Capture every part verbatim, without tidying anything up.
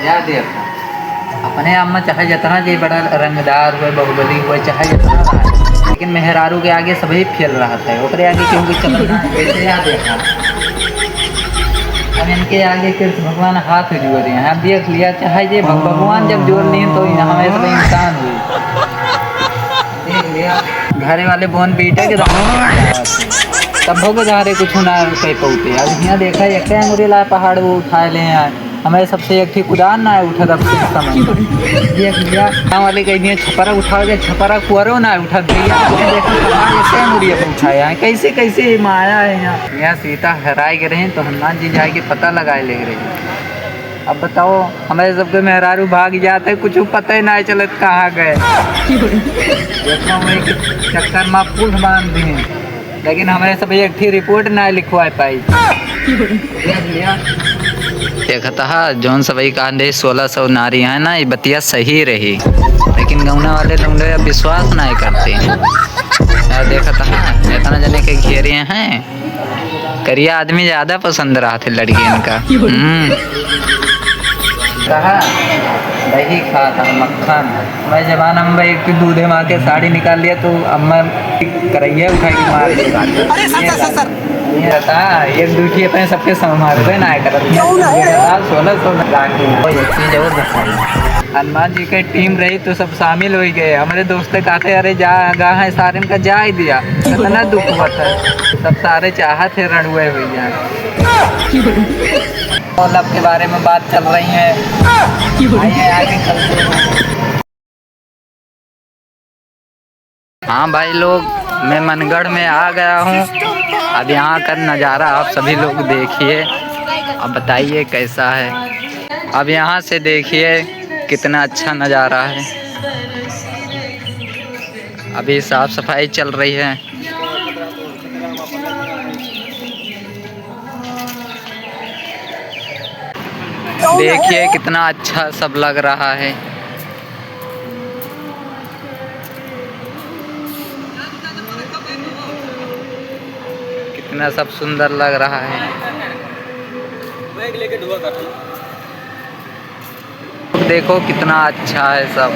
या देखा, अपने आप में चाहे जितना जे बड़ा रंगदार हुए, बाहुबली हुए, चाहे जितना बड़ा, लेकिन मेहरारू के आगे सभी फेल रहत है, ओकरे आगे केहू के चलत ना है। वैसे या देखा, अब इनके आगे कृष्ण भगवान हाथ जोड़ रहे हैं। अब देख लिया, चाहे जे भग-, भगवान जब जोड़ लिए तो हमें सब इंसान हुए। देख लिया, घरे वाले बोन पीटे के तब हो के जा रहे, कुछ ना कह पाते। अब यहाँ देखा, एक अंगुरी ला पहाड़ वो उठा ले हैं। हमारे सबसे एक ठीक उदाहरण ना उठा था कुछ समय। देख लिया, गाँव वाले कह दिए, "छपरा उठाओगे, छपरा कुआरो ना उठा दिया।" देखो, समाज ऐसे मुड़िया पे उठाया है, कैसे, कैसे माया है यहाँ। यहाँ सीता हराए के रहे तो हनुमान जी जाए के पता लगाए ले रहे। अब बताओ, हमारे सबके मेहरारू भाग जाते, कुछ पता ही ना चलत कहाँ गए। देखो, वही के चक्कर में पुल बांध दिए। लेकिन हमरे सब एक ठी रिपोर्ट ना लिखवाए पाई। देख लिया। देखत हा, जौन सबई कहा दे सोलह सौ नारी है ना, ये बतिया सही रही, लेकिन गौना वाले लौंडे अब विश्वास ना करते। यार देखत हा, इतना जने के घेरे हैं, करिया आदमी ज्यादा पसंद रहते लड़कियन का। हम्म। कहा, दही खाता, मक्खन। मैं जमाना में भाई एक दूधे माँ के साड़ी निकाल लिया तो अम्मा करैया उठा के मार दे। अरे सर, सर, सर, सर। ये रहता, एक दूठी अपने सबके संभालते ना करत। क्यों ना? ये रहता, सोलह सौ में लाके। वो एक चीज और बताई। हनुमान जी के टीम रही तो सब शामिल हो गए। हमारे दोस्त कहते, "अरे जा, गा है सारे का जा ही दिया।" इतना दुख हुआ था। सब सारे चाहत है रणुए हुई जाए। और love के बारे में बात चल रही है। आइए आगे चलते हैं। हाँ भाई लोग, मैं मनगढ़ में आ गया हूँ। अब यहाँ का नज़ारा आप सभी लोग देखिए, अब बताइए कैसा है। अब यहाँ से देखिए कितना अच्छा नज़ारा है। अभी साफ सफाई चल रही है। देखिए कितना अच्छा सब लग रहा है, कितना सब सुंदर लग रहा है। देखो कितना अच्छा है सब।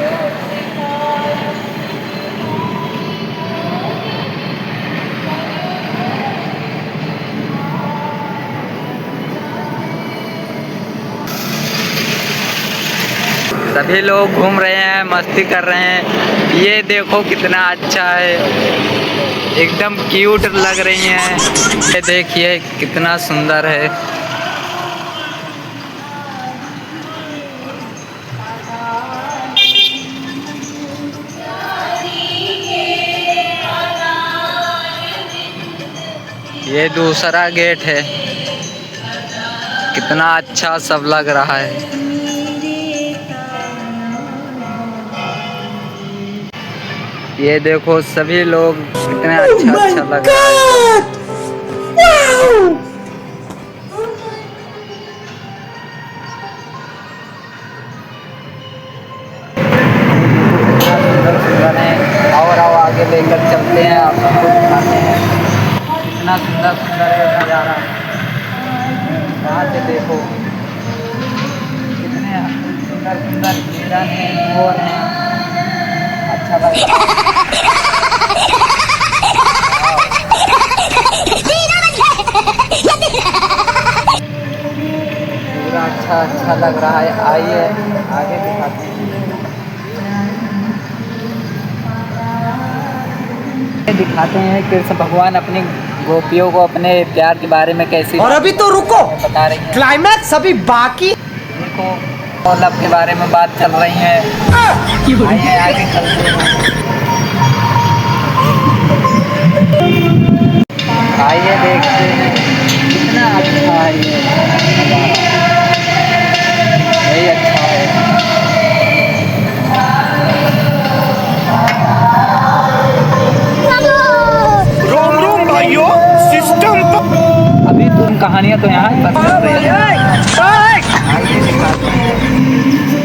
सभी लोग घूम रहे हैं, मस्ती कर रहे हैं। ये देखो कितना अच्छा है, एकदम क्यूट लग रही हैं। ये देखिए कितना सुंदर है। ये दूसरा गेट है, कितना अच्छा सब लग रहा है। ये देखो सभी लोग कितने अच्छा अच्छा लग रहा है। इतना सुंदर सुंदर है। और आओ आगे लेकर चलते हैं, आप सबको दिखाते हैं। इतना सुंदर सुंदर है नज़ारा। यहाँ से देखो कितने सुंदर सुंदर हिरण हैं, मोर हैं। अच्छा लग रहा है। पूरा अच्छा अच्छा लग रहा है। आइए आगे दिखाते हैं। दिखाते हैं कृष्ण भगवान अपनी गोपियों को अपने प्यार के बारे में कैसे और अभी तो रुको, बता रही हैं। Climax अभी बाकी। देखो, और love के बारे में बात चल रही है। आइए आगे चलते हैं। आइए देखते हैं कितना अच्छा है ये। यही अच्छा है। रोम रोम भाइयों, system पर अभी तुम कहानियाँ तो यहाँ ही बस कर रहे हो। आइए दिखाते हैं।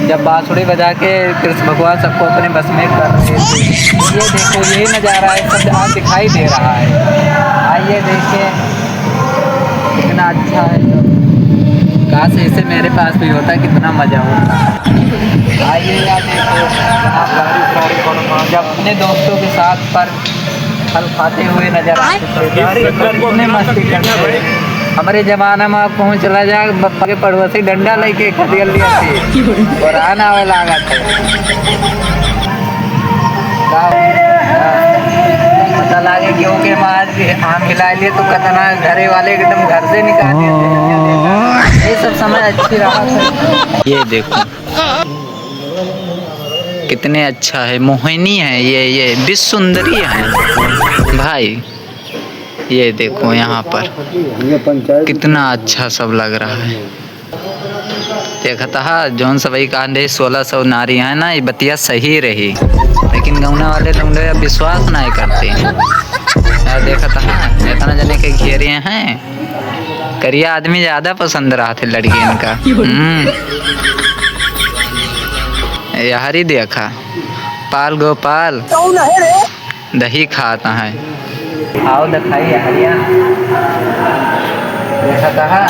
जब बांसुरी बजा के कृष्ण भगवान सबको अपने बस में कर रहे थे। ये देखो, यही नज़ारा है, सब आज दिखाई दे रहा है। आइए देखिए, कितना अच्छा है सब। काश ऐसे मेरे पास भी होता, कितना मजा होता। आइए यार, देखो, यहाँ गाड़ी, गाड़ी, गाड़ी, गाड़ी, जब अपने दोस्तों के साथ पर फल खाते हुए नजर आते थे, कितने मस्ती करते थे। हमरे जमाना में आप कहूँ चला जा, बप्पा के पड़ोसी डंडा लेके खदेड़ लिया थी और आना आवे लागत है। का हो? हाँ। पता लागे क्यों के मार के आम खिला लिए तो कतना घरे वाले एकदम घर से निकाल दिए। ये सब समय अच्छी रहा था। ये देखो, कितने अच्छा है, मोहिनी है ये, ये विश्व सुंदरी है भाई। ये देखो यहाँ पर कितना अच्छा सब लग रहा है। देखत हा, जौन सबई कांधे सोलह सौ नारी है ना, ये बतिया सही रही, लेकिन गौना वाले लौंडे अब विश्वास नाहीं करते। और देखत हा, इतना जने के घेरे हैं, करिया आदमी ज्यादा पसंद रहत है लड़कियन का। हम्म। यहरी देखा, पाल गोपाल। कौन है रे? दही खात है। आओ दिखाई हरिया। देखा कहा,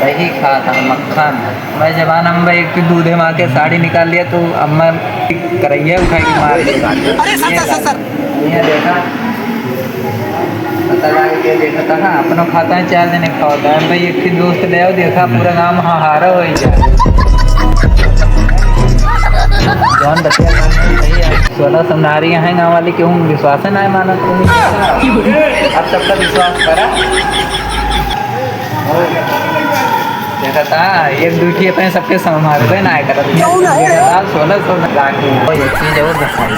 दही खात है, मक्खन। मैं जमाना में एक ठे दूधे माँ के साड़ी निकाल लिया, तो अम्मा करैया उठा के मार दे। अरे सर, सर, सर, सर। ये देखा, पता लगा के देखा था ना, अपनो खाता है, चार जने खावत है। भाई, एक ठे दोस्त ले आओ, देखा, पूरा गाँव हाहारा हो गया। जौन बतिया कहना सही है। सोलह सौ नारी हैं गाँव वाली, केहू विश्वास ना मानत। अब सबका विश्वास करा। देखा था, एक दू ठे अपने सबके संभालबे ना करत। देखा था, सोलह सौ नारी हैं। और एक चीज और बताई।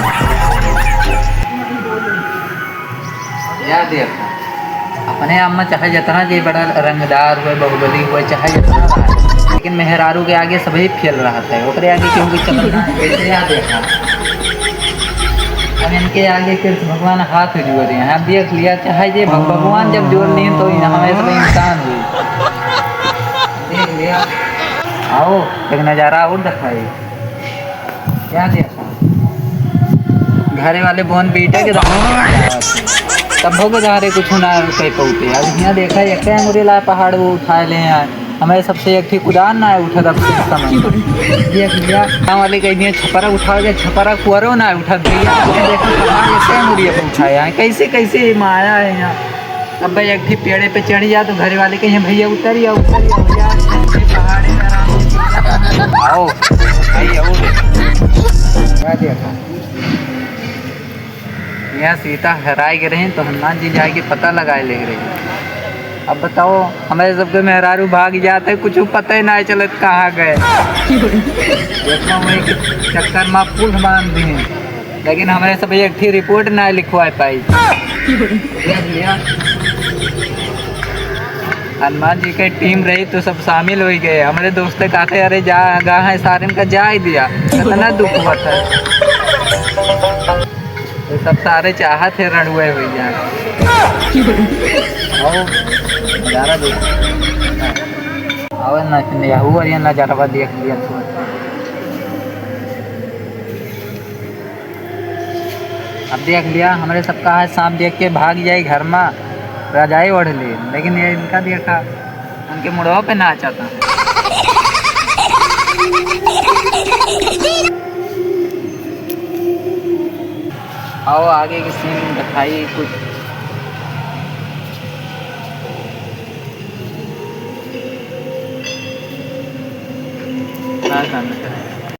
या देखा, अपने आप में चाहे जितना जे बड़ा रंगदार हुए, बाहुबली हुए, चाहे जितना बड़ा, लेकिन मेहरारू के आगे सभी फेल रहत है, ओकरे आगे केहू के चलत ना है। जैसे या देखा, अब इनके आगे कृष्ण भगवान हाथ जोड़ रहे हैं। अब देख लिया, चाहे जे भग-, भगवान जब जोड़ लिए तो यहाँ हमें सब इंसान हुए। देख लिया, आओ एक नजारा और दिखाई। क्या देखा? घरे वाले बोन बीटे के तब हो गए, घरे कुछ ना कह पाते। अब यहाँ देखा, एक अंगुरी ला पहाड़ वो उठा ले हैं। हमारे सबसे एक ठे कुदान ना उठा था उस समय। देख लिया, गाँव वाले कह दिए, "छपरा उठाओ, जे छपरा कुआरो ना उठा।" भैया, देखो, पहाड़ एक अंगुरी पे उठाया है। कैसे, कैसे माया है यहाँ। अब भाई, एक ठे पेड़े पे चढ़ जा तो घरे वाले कहिए, "भैया, उतर जा, उतर जा, भैया, पहाड़े पे आराम से।" आओ, भाई, आओ। क्या देखा? यहाँ सीता हेराय गए रहे तो हनुमान जी जाके पता लगाए ले रहे। अब बताओ, हमारे सबके मेहरारू भाग जाते, कुछ पता ही ना चलत कहाँ गए। देखो, वही के चक्कर में पुल बांध दिए। लेकिन हमरे सब एक ठे रिपोर्ट ना लिखवा पाई। देख लिया। हनुमान जी के टीम रही तो सब शामिल हो गए। हमरे दोस्त कहते, "अरे जा, गा है सारिन का जा ही दिया।" इतना दुख हुआ था। तो सब सारे चाहत है रणुए हो जाए। आओ, नजारा देखो। आओ ना, यहू और ये नजारा देख लिया तो। अब देख लिया, हमरे सबका है सांप देख के भाग जाए घर में, रजाई ओढ़ ले, लेकिन ये इनका देखा, उनके मुड़वा पे नाच आता। आओ आगे के सीन दिखाई कुछ। का करना है?